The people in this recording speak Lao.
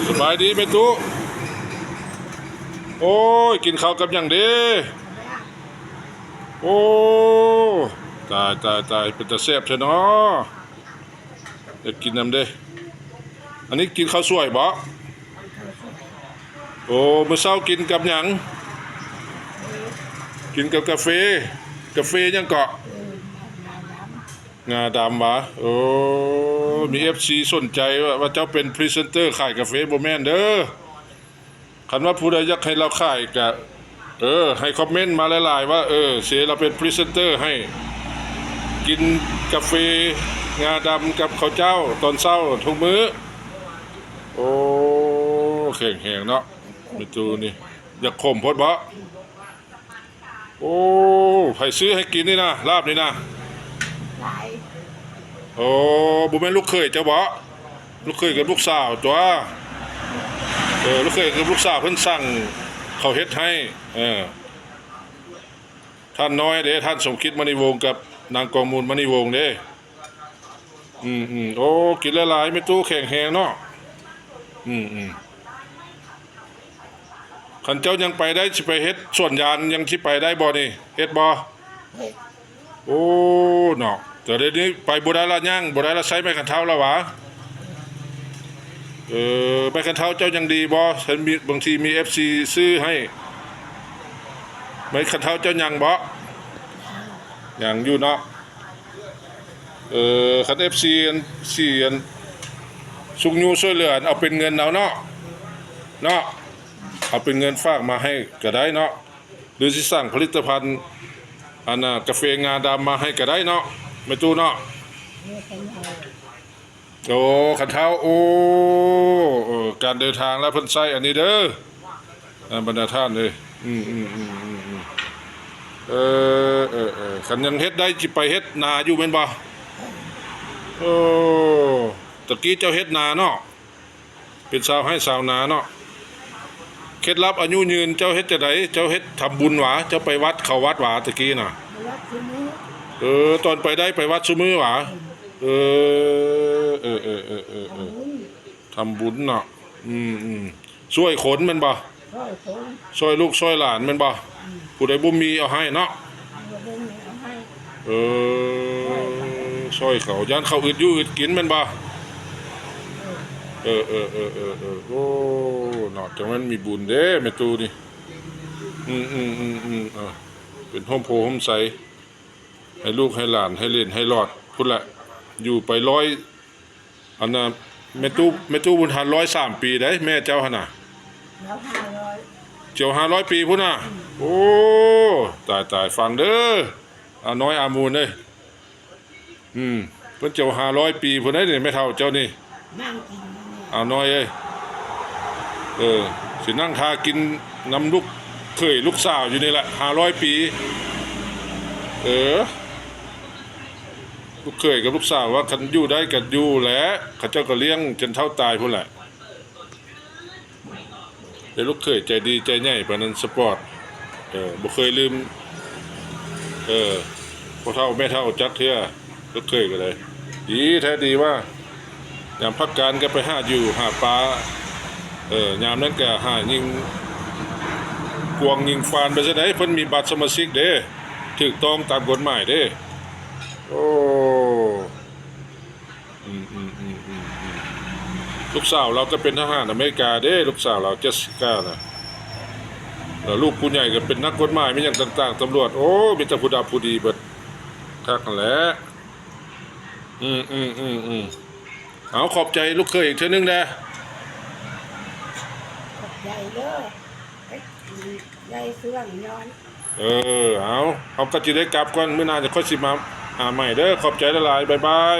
ສະບາຍດີແມ່ຕູ້. ໂອ້ຍ ກິນເຂົ້າກັບຫຍັງເດ? ໂອ້ ຕາຍ ຕາຍ ຕາຍ ເປັນຕາແຊບແທ້ເນາະ. ຢາກກິນນຳເດ. ອັນນີ້ກິນເຂົ້າສວຍບໍ? ໂອ້ ມື້ເຊົ້າກິນກັບຫຍັງ? ກິນກັບກາເຟ. ກາເຟຫຍັງເກາະ? ງາດຳຫວາ? ໂອ້ ມີເອັຟຊີສົນໃຈວ່າ ວ່າເຈົ້າເປັນພຣີເຊັນເຕີຂາຍກາເຟ. ບໍ່ແມ່ນເດີ. ຄັນວ່າຜູ້ໃດຢາກໃຫ້ລາວຂາຍກະ ເອີ ໃຫ້ຄອມເມັນມາຫຼາຍໆ ວ່າ ເອີ ຊິໃຫ້ລາວເປັນພຣີເຊັນເຕີໃຫ້ ກິນກາເຟງາດຳກັບເຂົ້າເຈົ້າຕອນເຊົ້າທຸກມື້. ໂອ້ ແຂງແຮງເນາະ ແມ່ຕູ້ນີ້. ຢາກຂົມໂພດບໍ? ໂອ້ ໃຜຊື້ໃຫ້ກິນນີ້ນະ ລາບນີ້ນະ? ຫຼາຍ. ໂອ້ ບໍ່ແມ່ນລູກເຂີຍເຈົ້າບໍ? ລູກເຂີຍກັບລູກສາວຕົວະ. ເອີ ລູກເຂີຍກັບລູກສາວເພິ່ນສັ່ງເຂົາເຮັດໃຫ້. ເອີ ທ່ານນ້ອຍເດ້ ທ່ານສົມຄິດ ມະນີວົງ ກັບນາງກອງມູນ ມະນີວົງເດ້. ອືມໆ ໂອ້ ກິນຫຼາຍໆ ແມ່ຕູ້ ແຂງແຮງເນາະ. ອືມໆ ຄັນເຈົ້າຍັງໄປໄດ້ ຊິໄປເຮັດສວນຢາງ ຍັງຊິໄປໄດ້ບໍ່ນີ້? ເຮັດບໍ່? ເຮັດ. ໂອ້ ເນາະ ແຕ່ດຽວນີ້ໄປບໍ່ໄດ້ລະ ຍ່າງບໍ່ໄດ້ລະ ໃຊ້ໄມ້ຄັນເທົາລະຫວາ? ເອີ ໄມ້ຄັນເທົາເຈົ້າຍັງດີບໍ່? ຄັນມີ ບາງທີມີເອັຟຊີຊື້ໃຫ້. ໄມ້ຄັນເທົາເຈົ້າຍັງບໍ່? ຍັງຢູ່ເນາະ. ເອີ ຄັນເອັຟຊີອັນ ຊີອັນ ຊຸກຍູ້ຊ່ວຍເຫຼືອ ເອົາເປັນເງິນເອົາເນາະ ເນາະ ເອົາເປັນເງິນຝາກມາໃຫ້ກະໄດ້ເນາະ ຫຼືຊິສັ່ງຜະລິດຕະພັນ ອັນນ່າ ກາເຟງາດຳມາໃຫ້ກະໄດ້ເນາະ ແມ່ຕູ້ເນາະ. ໂອ້ ຄັນເທົາ ໂອ້ ເອີ ການເດີນທາງແລ້ວເພິ່ນໃຊ້ອັນນີ້ເດີ ອາ ບັນດາທ່ານເອີຍ. ອືມ ເອີ ເອີ ເອີ ຄັນຍັງເຮັດໄດ້ ຊິໄປເຮັດນາຢູ່ແມ່ນບໍ່? ໂອ້ ຕະກີ້ເຈົ້າເຮັດນາເນາະ ເປັນຊາວໄຮ່ຊາວນາເນາະ. ເຄັດລັບອາຍຸຍືນເຈົ້າເຮັດຈັ່ງໃດ? ເຈົ້າເຮັດທຳບຸນຫວາ? ເຈົ້າໄປວັດ ເຂົ້າວັດຫວາຕະກີ້ນະ? ໄປວັດຊຸມື້. ເອີ ຕອນໄປໄດ້ໄປວັດຊຸມື້ຫວາ? ເອີ ເອີ ເອີ ເອີ ເອີ ເອີ ທຳບຸນເນາະ. ອືມ ອືມ ຊ່ວຍຄົນແມ່ນບໍ່? ຊ່ວຍຄົນ ຊ່ວຍລູກຊ່ວຍຫຼານແມ່ນບໍ່? ອືມ ຜູ້ໃດບໍ່ມີເອົາໃຫ້ເນາະ. ບໍ່ມີເອົາໃຫ້. ເອີ ຊ່ອຍເຂົາ ຢ້ານເຂົາອຶດຢູ່ອຶດກິນແມ່ນບໍ່? ເອີ ເອີ ເອີ ເອີ ເອີ ເອີ ໂອ້ ເນາະ ຈັ່ງແມ່ນມີບຸນເດ້ແມ່ຕູ້ນີ້. ອືມ ອືມ ອືມ ອືມ ເອີ ເປັນຮົ່ມໂພຮົ່ມໄຊ ໃຫ້ລູກໃຫ້ຫຼານ ໃຫ້ເຫຼັ້ນໃຫ້ຫຼອດພຸ້ນແຫຼະ ຢູ່ໄປຮ້ອຍ ອັນນ່າ ແມ່ຕູ້ ແມ່ຕູ້ບຸນທັນຮ້ອຍສາມປີໄດ໋ ແມ່ເຈົ້າຫັ້ນນະ. ລາວຫ້າຮ້ອຍ ຈຽວຫ້າຮ້ອຍປີພຸ້ນນະ. ອືມ ໂອ້ ຕາຍ ຕາຍ ຟັງເດີ ອານ້ອຍອາມູນເອີຍ. ອືມ ເພິ່ນຈຽວຫ້າຮ້ອຍປີພຸ້ນເດ້ນີ້ ແມ່ເຖົ້າເຈົ້ານີ້. ນັ່ງກິນຢູ່ນີ້ ອານ້ອຍເອີຍ. ເອີ ຊິນັ່ງຖ້າກິນນຳລູກເຂີຍລູກສາວຢູ່ນີ້ແຫຼະ ຫ້າຮ້ອຍປີ. ເອີ ລູກເຂີຍກັບລູກສາວວ່າ ຄັນຢູ່ໄດ້ກໍຢູ່ແຫຼະ ເຂົາເຈົ້າກໍລ້ຽງຈົນເຖົ້າຕາຍພຸ້ນແຫຼະ. ແຕ່ລູກເຂີຍໃຈດີໃຈໃຫຍ່ປານນັ້ນ ສະປອດ ເອີ ບໍ່ເຄີຍລືມ ເອີ ພໍ່ເຖົ້າແມ່ເຖົ້າຈັກເທື່ອ ລູກເຂີຍກໍໄດ້. ດີແທ້ດີວ່າ ຍາມພັກການກໍໄປຫາຢູ່ຫາປາ ເອີ ຍາມນັ້ນກໍຫາຍິງກວາງຍິງຟານໄປຊະໃດ໋. ເພິ່ນມີບັດສະມາຊິກເດ້ ຖືກຕ້ອງຕາມກົດໝາຍເດ້. ໂອ້ ອືມ ອືມ ອືມ ອືມ ອືມ ລູກສາວລາວກໍເປັນທະຫານອາເມລິກາເດ້ ລູກສາວລາວ ເຈສຊິການະ. ແລ້ວລູກຜູ້ໃຫຍ່ກໍເປັນນັກກົດໝາຍ ມີຫຍັງຕ່າງໆ ຕຳຫຼວດ. ໂອ້ ມີແຕ່ຜູ້ດັບຜູ້ດີເບິດ ຄັກຫັ້ນແຫຼະ. ອືມ ອືມ ອືມ ອືມ ເອົາ ຂອບໃຈລູກເຂີຍອີກເທື່ອໜຶ່ງແດ່. ຂອບໃຈເດີ ໃຫຍ່ເຊື່ອງຍ້ອນ. ເອີ ເອົາ ເຮົາກໍຊິໄດ້ກັບກ່ອນ ມື້ໜ້າຈະຄ່ອຍຊິມາຫາໃໝ່ເດີ. ຂອບໃຈຫຼາຍໆ ບາຍບາຍ.